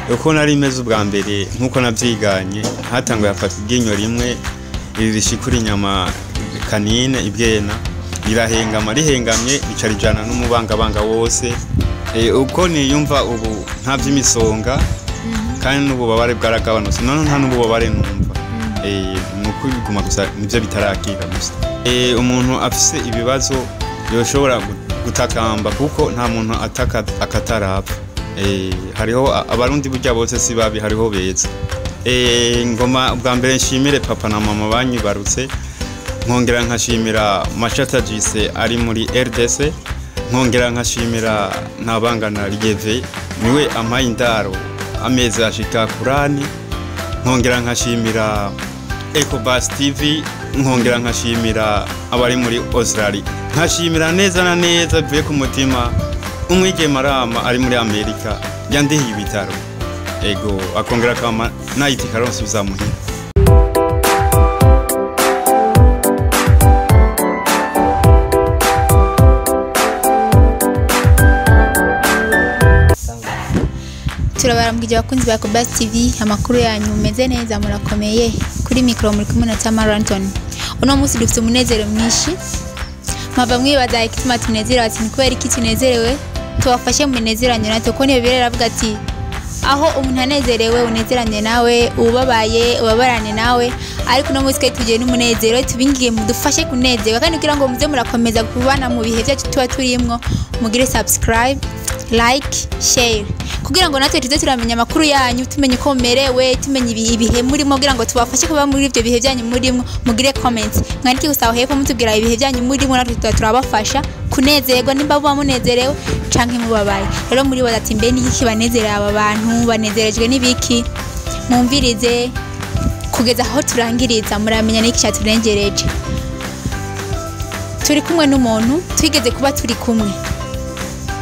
Uko nari meze ubwa mbere nk'uko nabyiganye, hatanguye hafata iryinyo rimwe iri rishikura inyama canine ibwena, rirahengama, rihengamye rica rijana n'umubangabanga wose. Uko niyumva ubu nta by'imisonga kandi n'ububabare bwaragabanutse, none nta n'ububabare numva. Ni ukubiguma gusa nibyo bitarakira gusa. Umuntu afise ibibazo yoshobora gutakamba kuko nta muntu ataka akatarapfa. Hariho abarundi burya bose si babi, hariho beza. Ngoma bwa mbere nshimire papa na mama banyibarutse, nkongera nkashimira Mashata Jise ari muri RDC, nkongera nkashimira Ntabangana Rigeve niwe ampaye indaro amezi ashika kurani, nkongera nkashimira Ecobus TV, nkongera nkashimira abari muri Australia, nkashimira neza na neza bivuye ku mutima umwigeme Arama ari muri Amerika yandihiye ibitaro, ego akongera akama nayiti karonsubiza muhira. Turabarambwije abakunzi ba Ecobus TV, amakuru yanyu meze neza, murakomeye. Kuri mikoro muri kumwe na Tamara Anthony. Uno munsi dufite umunezero mwinshi, mpava mwibaza igituma tunezerewe, ati ni kubera iki tunezerewe? Tubafashe mu minezeranye natwe, kuko niyo Bibiliya iravuga ati aho umuntu anezerewe unezeranye nawe, ubabaye ubabarane nawe. Ariko uno munsi twari tugiye n'umunezero, tubingiye mudufashe kunezerwa, kandi kugira ngo muze murakomeza kubana mu bihe byacu tuba turimwo, mugire subscribe, like, share, kugira ngo natwe tuze turamenya amakuru yanyu, tumenye uko mumerewe, tumenye ibihe murimo, kugira ngo tubafashe kuba muri ibyo bihe byanyu murimo. Mugire comments, mwandike gusa aho hepfo mutubwira ibihe byanyu murimo, natwe tuba turabafasha kunezerwa nimba muba munezerewe canke mubabaye. Rero muri ati mbe niki kibanezerera, aba bantu banezerejwe n'ibiki? Mwumvirize kugeza aho turangiriza, muramenya n'iki cyaturengereje. Turi kumwe n'umuntu twigeze kuba turi kumwe,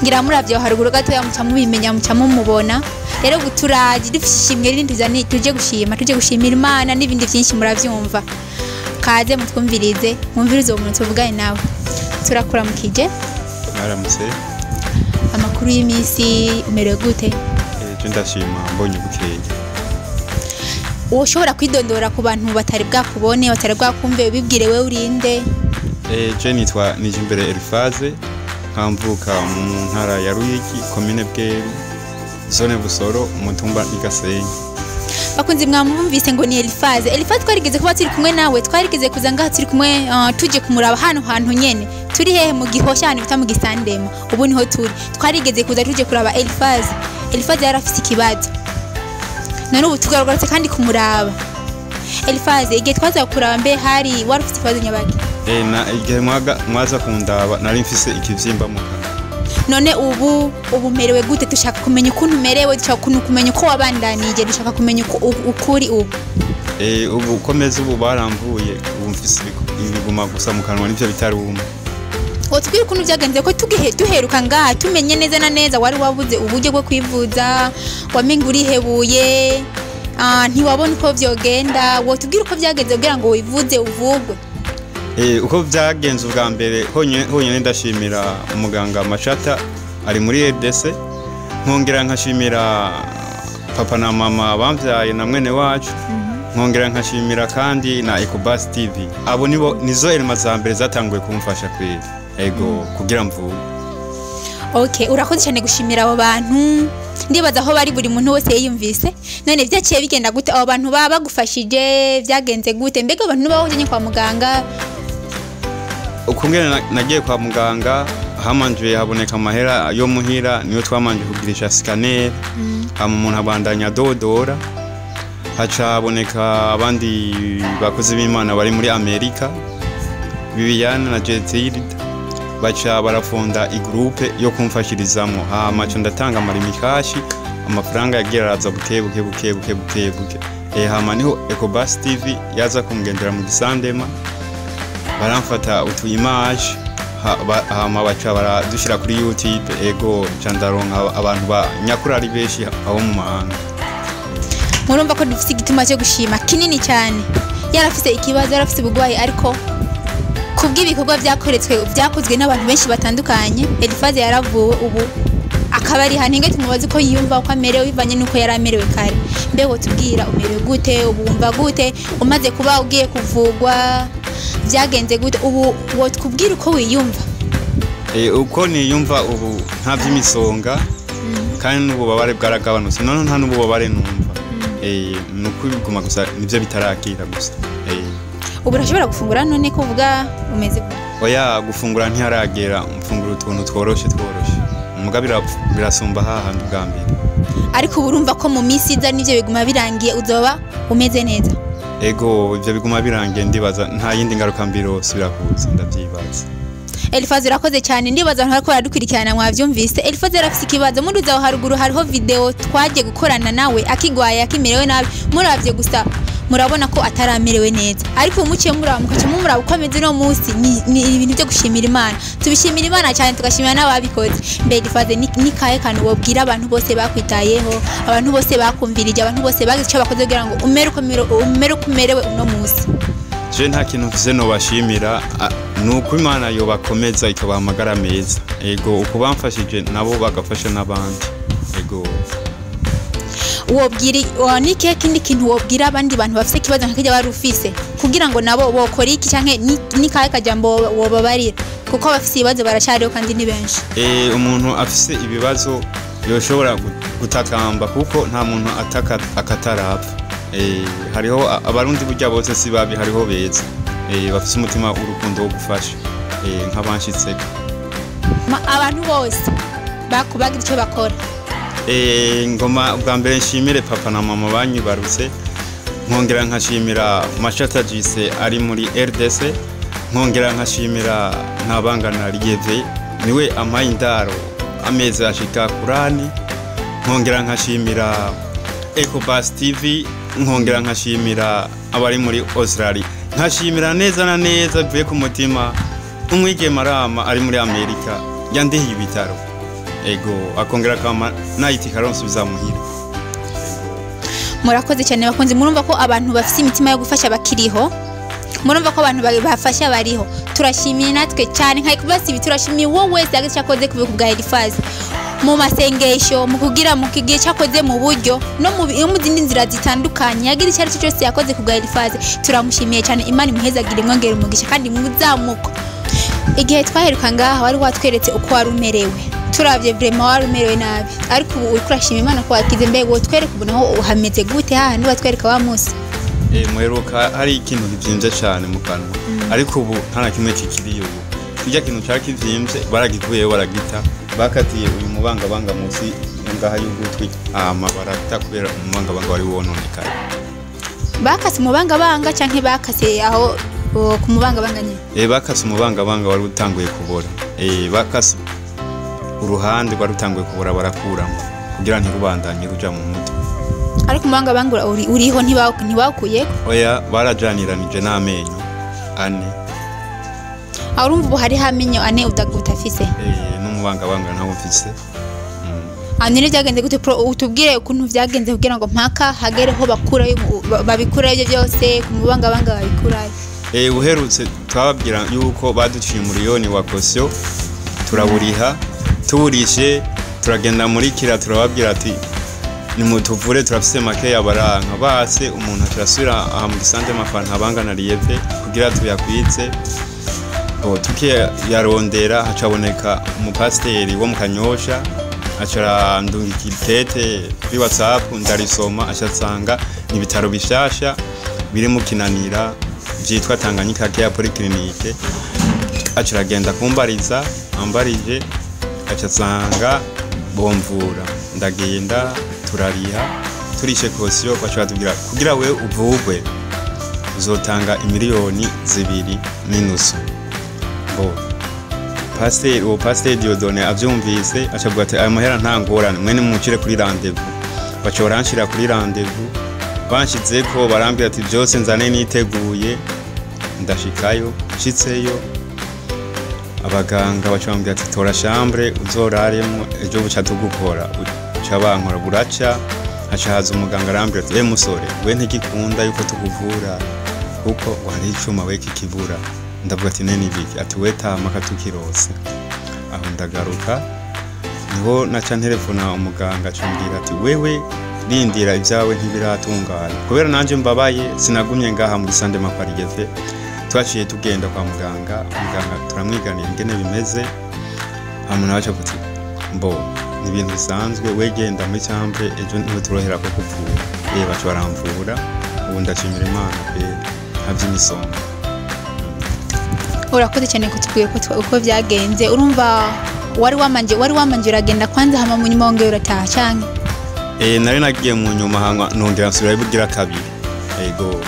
ngira muravye aho haruguru gatoya muca mubimenya, muca mumubona. Rero turaje dufise ishimwe rinini tuzani, tuje gushima, tuje gushimira Imana n'ibindi byinshi muravyumva. Kaze mutwumvirize, mwumvirize uwo muntu tuvugane nawe. Turakuramukije. Mwaramutse. Amakuru y'iminsi, umerewe gute? Je ndashima mbonye bukeye. Woshobora kwidondora ku bantu batari bwakubone, batari bwakumve, ubibwire wewe urinde? Je nitwa Nijimbere Elifaze, nkamvuka mu ntara ya Ruyigi, komine Bweru, zone Busoro, umutumba Igasenyi. Bakunzi mwamwumvise ngo ni Elifaze. Elifaze twarigeze kuba turi kumwe nawe, twarigeze kuza ngaha turi kumwe, tuje kumuraba hano hantu nyene. Turi hehe? Mu Gihosha, ahantu bita mu Gisandema. Ubu niho turi. Twarigeze kuza tuje kuraba Elifaze. Elifaze yari afise ikibazo. None ubu tugarutse kandi kumuraba. Elifaze, igihe twaza kuraba mbe hari wari ufite ikibazo nyabaki? Na igihe mwaza kundaba nari mfise ikivyimba mu kanwa. None ubu merewe gute? Dushaka kumenya ukuntu umerewe, dushaka kumenya uko wabandanije, dushaka kumenya uko ukuri ubu. Ubu uko meze ubu baramvuye, ubu mfise ibiguma gusa mu kanwa nivyo bitaruma. Wotubwira ukuntu byagenze, ko tugihe duheruka ngaha tumenye neza na neza wari wabuze uburyo bwo kwivuza, wamenga urihebuye, ntiwabona uko vyogenda. Wotubwira uko byagenze kugira ngo wivuze uvugwe? Uko byagenze ubwa mbere honyine ndashimira umuganga Mashata ari muri RDC, nkongera nkashimira papa na mama bamvyaye na mwene wacu, nkongera nkashimira kandi na Ecobus TV. Abo nibo nizo elema za mbere zatanguye kumfasha kweri, ego kugira mvuge. Okay, urakoze cyane gushimira abo bantu. Ndibaza aho bari buri muntu wese yiyumvise. None vyaciye bigenda gute? Abo bantu baba bagufashije vyagenze gute? Mbega abantu bahujanye kwa muganga? Ukungene nagiye kwa muganga, hamanje haboneka amahera yo muhira, niyo twamanje kugirisha scanner. Hama umuntu abandanya dodora, haca haboneka abandi bakozi b'Imana bari muri Amerika, Viviane na Jetilde, baca barafonda igroupe yo kumfashirizamwo. Hama ca ndatanga amarimikashi, amafaranga yagiye araza buke buke buke buke buke buke. Hama niho Ecobus TV yaza kungendera mu Gisandema, baramfata utu image, hama baca baradushira kuri YouTube. Ego ca ndaronka abantu ba nyakuri ari benshi abo mu mahanga. Murumva ko dufise igituma cyo gushima kinini cyane. Yarafise ikibazo, yarafise ubugwayi, ariko kubw'ibikorwa byakoretswe byakozwe n'abantu benshi batandukanye, Elifaze yaravuwe ubu akaba Akaba ari hano, inge tumubaze uko yiyumva, uko amerewe bivanye n'uko yari amerewe kare. Mbego tubwira, umerewe gute ubu? Wumva gute umaze kuba ugiye kuvugwa? Byagenze gute ubu? Wotubwira uko wiyumva? Uko niyumva ubu, nta by'imisonga, kandi n'ububabare bwaragabanutse. None nta n'ububabare numva. Ni ukubiguma gusa, nibyo bitarakira gusa. Ubu urashobora gufungura none, ko uvuga umeze gute? Oya, gufungura ntiharagera, mfungura utuntu tworoshe tworoshe, muga birasumba hahandi bwa mbere. Ariko ubu urumva ko mu minsi iza n'ibyo biguma birangiye uzoba umeze neza? Ego, ibyo biguma birangiye, ndibaza nta yindi ngaruka mbi irosubira kuza, ndavyibaza. Elifazi, urakoze cyane. Ndibaza abantu bariko baradukurikirana mwavyumvise. Elifazi yarafise ikibazo. Muruzi aho haruguru hariho video twagiye gukorana nawe akigwaye, akimerewe nabi. Muravye gusa murabona ko ataramerewe neza, ariko ubu muciye muraba, mukaca mumuraba uko ameze uno munsi, ni ibintu byo gushimira Imana. Tubishimira Imana cyane, tugashimira n'ababikoze. Mbe Elifazi, ni kahe kantu wobwira abantu bose bakwitayeho, abantu bose bakumvirije, abantu bose bagize icyo bakoze kugira ngo umere uko umerewe uno munsi? Je nta kintu mfise nobashimira, ni uko Imana yobakomeza ikabaha amagara meza. Ego, uko bamfashije nabo bagafasha n'abandi. Ego. Wobwira ni ikihe kindi kintu wobwira abandi bantu bafise ikibazo nka kirya wari ufise, kugira ngo nabo bokora iki, canke ni kahe kajambo wobabarira? Kuko abafise ibibazo baracariho kandi ni benshi. Umuntu afise ibibazo yoshobora gutakamba, kuko nta muntu ataka akatarapfa. Hariho abarundi burya bose si babi, hariho beza, bafise umutima w'urukundo wo gufasha, nk'abanshitseko. Abantu bose bakubagira icyo bakora. Ngoma bwa mbere nshimire papa na mama banyibarutse, nkongera nkashimira Mashata Jise ari muri RDC, nkongera nkashimira Ntabangana Lieve niwe ampaye indaro amezi ashika kurani, nkongera nkashimira Ecobus TV, nkongera nkashimira abari muri Australia, nkashimira neza na neza bivuye ku mutima umwigeme Arama ari muri Amerika yandihiye ibitaro. Ego, akongera kama nayiti karonsubiza muhira. Murakoze cyane bakunzi. Murumva ko abantu bafise imitima yo gufasha bakiriho, murumva ko abantu bafasha bariho. Turashimiye natwe cyane nka Ecobus ibi, turashimiye wowe wese yagize icyo akoze ku bwa Elifazi, mu masengesho, mu kugira, mu kigihe cyakoze, mu buryo no mu zindi nzira zitandukanye. Yagize icyo ari cyo cyose yakoze ku bwa Elifazi, turamushimiye cyane. Imana imuhezagire, imwongere umugisha kandi muzamuko. Igihe twaheruka ngaha wari watweretse uko wari umerewe. Turavye vraiment wari umerewe nabi, ariko ubu uriko urashima Imana ko wakize. Mbega wotwereka ubu naho uhameze gute, hahandi watwereka wa munsi? Muheruka hari ikintu kivyimbye cyane mu kanwa, ariko ubu nta na kimwe kikiriyo. Ubu kirya kintu cyari kivyimbye baragikuyeyo, baragita. Bakatiye uyu mubangabanga munsi ngaha y'ugutwi, hama barata kubera umubangabanga wari wononekaye. Bakase umubangabanga canke bakase aho ku mubangabanga nyine? Bakase umubangabanga wari utanguye kubora. Bakase uruhande rwari rutanguye kubora, barakuramo kugira ntirubandanye ruja mu mutwe. Ariko umubangabanga uriho, ntibawukuyeko? Oya, barajaniranije n'amenyo ane. Aho urumva ubu hariho amenyo ane utafise? N'umubangabanga ntawo mfise. Hanyuma byagenze gute? Utubwire ukuntu vyagenze kugira ngo mpaka hagereho bakurayo, babikurayo ibyo byose, ku mubangabanga babikurayo. Uherutse twababwira yuko baduciye umuriyoni wa caution, turaburiha. Tuburishe turagenda muri kira, turababwira ati nimutuvure, turafise makeya. Baranka base, umuntu acarasubira aha mu gisante amafanta bangana Lieve kugira tuyakwize. Bo tukiyarondera, hacaboneka umupasiteri wo mu Kanyosha, aca ndungika ikete kuri WhatsApp, ndarisoma, aca ni ibitaro bishasha biri mu Kinanira byitwa Tanganyika Care Polyclinique. Aca aragenda kumbariza, ambarije aca asanga bomvura. Ndagenda, turariha, turishe caution, baca batubwira kugira we uvugwe uzotanga 2.5 miliyoni. Bo pasiteri, uwo pasiteri Dieudonné avyumvise, aca avuga ati ayo mahera nta ngorane, mwene mumucire kuri rendez-vous. Baca baranshira kuri rendez-vous. Banshizeko barambwira ati byose nzane niteguye. Ndashikayo, nshitseyo abaganga baca bambwira ati tora chambre uzoraremwo, ejo buca tugukora. Uca bankora, buraca haca haza umuganga arambwira ati: musore we, ntigikunda yuko tukuvura kuko ngo hari icuma we kikibura." Ndavuga ati: "Nene ibiki?" Ati: "We tama katukirose." Aho ndagaruka. Niho naca nterefona umuganga, acumbwira ati: "Wewe rindira, ibyawe ntibiratungana." Kubera nanje mbabaye, sinagumye ngaha muri Sande Maparigeve, twaciye tugenda kwa muganga. Muganga turamwiganira ingene bimeze, hama nawe aca avuga ati: "Mbo ni ibintu bisanzwe, we genda muri chambre, ejo niho turohera ko kuvura." Baca baramvura, ubu ndashimira Imana pe, ntavy'imisonga. Urakoze cyane kutubwira uko byagenze. Urumva wari wamanje uragenda kwanza, hama mu nyuma wongera urataha canke? Nari nagiye mu nyuma, hanyuma nongera nsubirayo bugira kabiri, ego.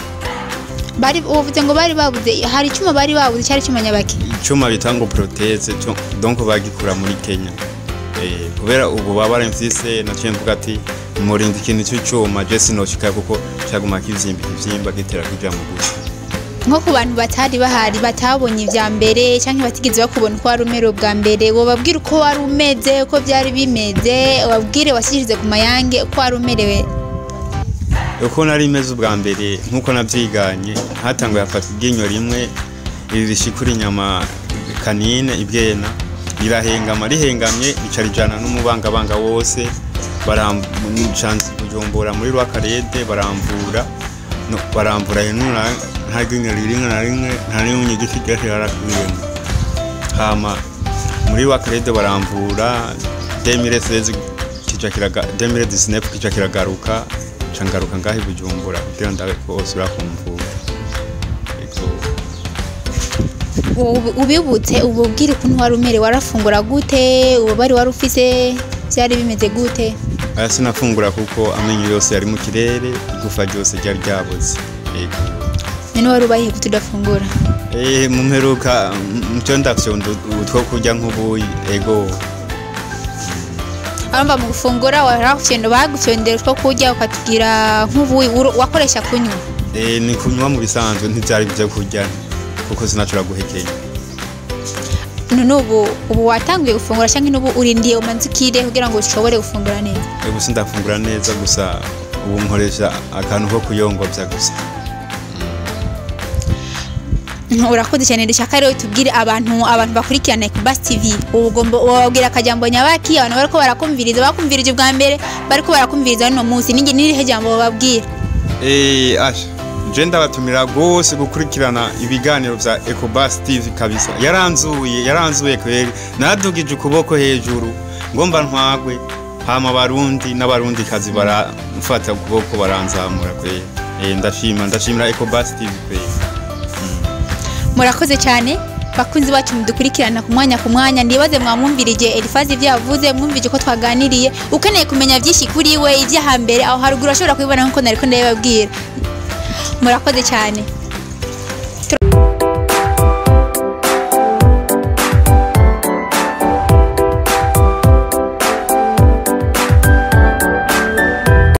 Bari uvuze ngo bari babuze, hari icyuma bari babuze, cyari icyuma nyabaki? Icuma bita ngo prothèse donc bagikura muri Kenya. Kubera ubu babara mfise, naciye mvuga ati murinda ikintu cy'icuma, je sinoshika kuko cyaguma kivyimba, kivyimba, gitera kija mu gutwi. Nko ku bantu batari bahari, batabonye ibya mbere cyangwa batigeze bakubona uko wari umerewe bwa mbere, wobabwira uko wari umeze, uko byari bimeze, wabwire washyikirize ku mayange uko wari umerewe. Uko nari meze ubwa mbere, nk'uko nabyiganye, hatanguye hafatwa iryinyo rimwe iri rishikura inyama canine ibwena, rirahengama, rihengamye rica rijana n'umubangabanga wose. Baramcanze Bujumbura muri Rwakarede, baramvura no, baramvura nuna nta ryinyo ririmwe na rimwe, nta rimwe igiti ryose yarakuyemo. Hama muri Rwakarede baramvura 2016, kija kiraga 2019 kija kiragaruka, ca ngaruka ngaho i Bujumbura kugira ndabe ko bosubira kumvura. Ego. Ubibutse ububwire ukuntu wari umerewe, warafungura gute, ububabare wari ufise byari bimeze gute? Aya, sinafungura kuko amenyo yose yari mu kirere, igufa ryose ryari ryaboze. Ego. None wari ubaye gute udafungura? Mu mperuka mcyo ndafyonda utwo kurya nk'ubuyi, ego. Arumva mu gufungura warafyonda, bagufyondera utwo kurya ukatubwira nk'ubuyi, wakoresha kunywa? Ni kunywa mu bisanzwe, ntivyari byo kurya kuko sinashobora guhekenya. None ubu watanguye gufungura cyangwa n'ubu urindiye umanze ukire kugira ngo ushobore gufungura neza? Ubu sindafungura neza, gusa ubu nkoresha akantu ko kuyongobya gusa. Urakoze cyane. Dushaka rero tubwire abantu bakurikirana Ecobus TV, ubu ugomba wababwira akajambo nyabaki abantu bariko barakumviriza, bakumvirije ubwa mbere, bariko barakumviriza no munsi, ninge nirihe jambo bababwira? Asha, je ndabatumira gose gukurikirana ibiganiro vya Ecobus TV kabisa. Yaranzuye, yaranzuye kweri, naradugije ukuboko hejuru ngomba ntwagwe, hama abarundi n'abarundi kazi baramfata ukuboko baranzamura kweri. Ndashima, ndashimira Ecobus TV kweri. Murakoze cyane bakunzi bacu mudukurikirana ku mwanya ku mwanya. Ndibaze mwamwumvirije Elifazi ibyo yavuze, mwumvije ko twaganiriye. Ukeneye kumenya byinshi kuri we, ibyo hambere aho haruguru ashobora kubibona nkuko nariko ndabibabwira. Murakoze cyane.